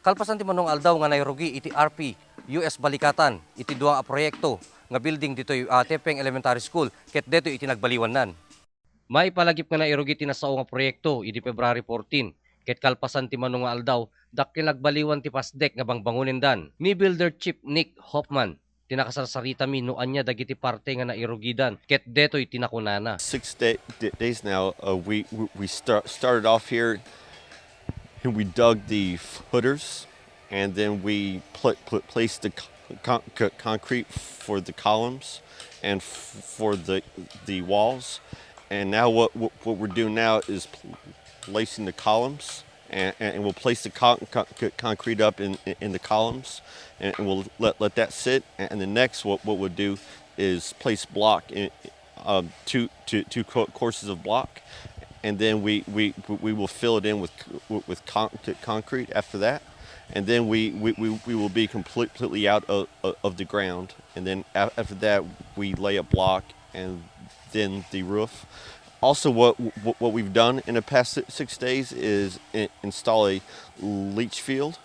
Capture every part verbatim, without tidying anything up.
Kalpasan ti mano nga aldaw nga nairugi iti R P U S Balikatan iti dua a proyekto nga building ditoy, ah, Tepeng Elementary School ket detoy iti nagbaliwannan. Maipalagip nga nairugi ti nasao nga proyekto idi February fourteen, ket kalpasan ti mano nga aldaw, dakkel nagbaliwan ti pasdek nga bangbangonendan. Ni Builder Chief Nick Hoffman, ti nakasarsaritami no ania dagiti parte nga nairugidan, ket detoy ti nakunana. Six day, d- days now, uh, we we, we start, started off here, and we dug the footers, and then we pl- pl- placed the con- con- concrete for the columns and f- for the the walls. And now what, what what we're doing now is pl- placing the columns, and, and we'll place the con- con- concrete up in, in the columns, and we'll let, let that sit. And the next, what, what we'll do is place block in, um, two, two, two co- courses of block, and then we, we, we will fill it in with, with con- concrete after that. And then we, we, we, we will be completely out of, of the ground. And then after that, we lay a block and then the roof. Also, what, what, what we've done in the past six days is install a leach field,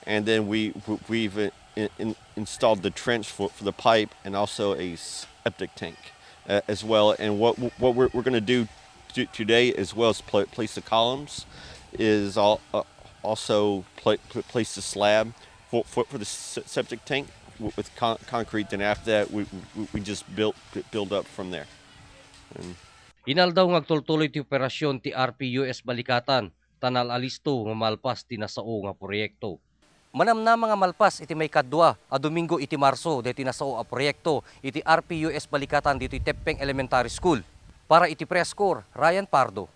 and then we, we've in, in installed the trench for, for the pipe and also a septic tank, uh, as well. And what, what we're, we're going to do today, as well as pla- place the columns, is all, uh, also pla- pla- place the slab for, for, for the septic tank with con- concrete. Then after that, we, we, we just build build up from there. And Inaldaw nga agtultuloy ti operasyon ti R P U S Balikatan, ta naalalisto nga malpas ti nasao nga proyekto. Manamnama nga malpas iti maikadua a Domingo iti Marso daytoy nasao a proyekto iti R P U S Balikatan ditoy Tepeng Elementary School. Para iti Press Corps, Ryan Pardo.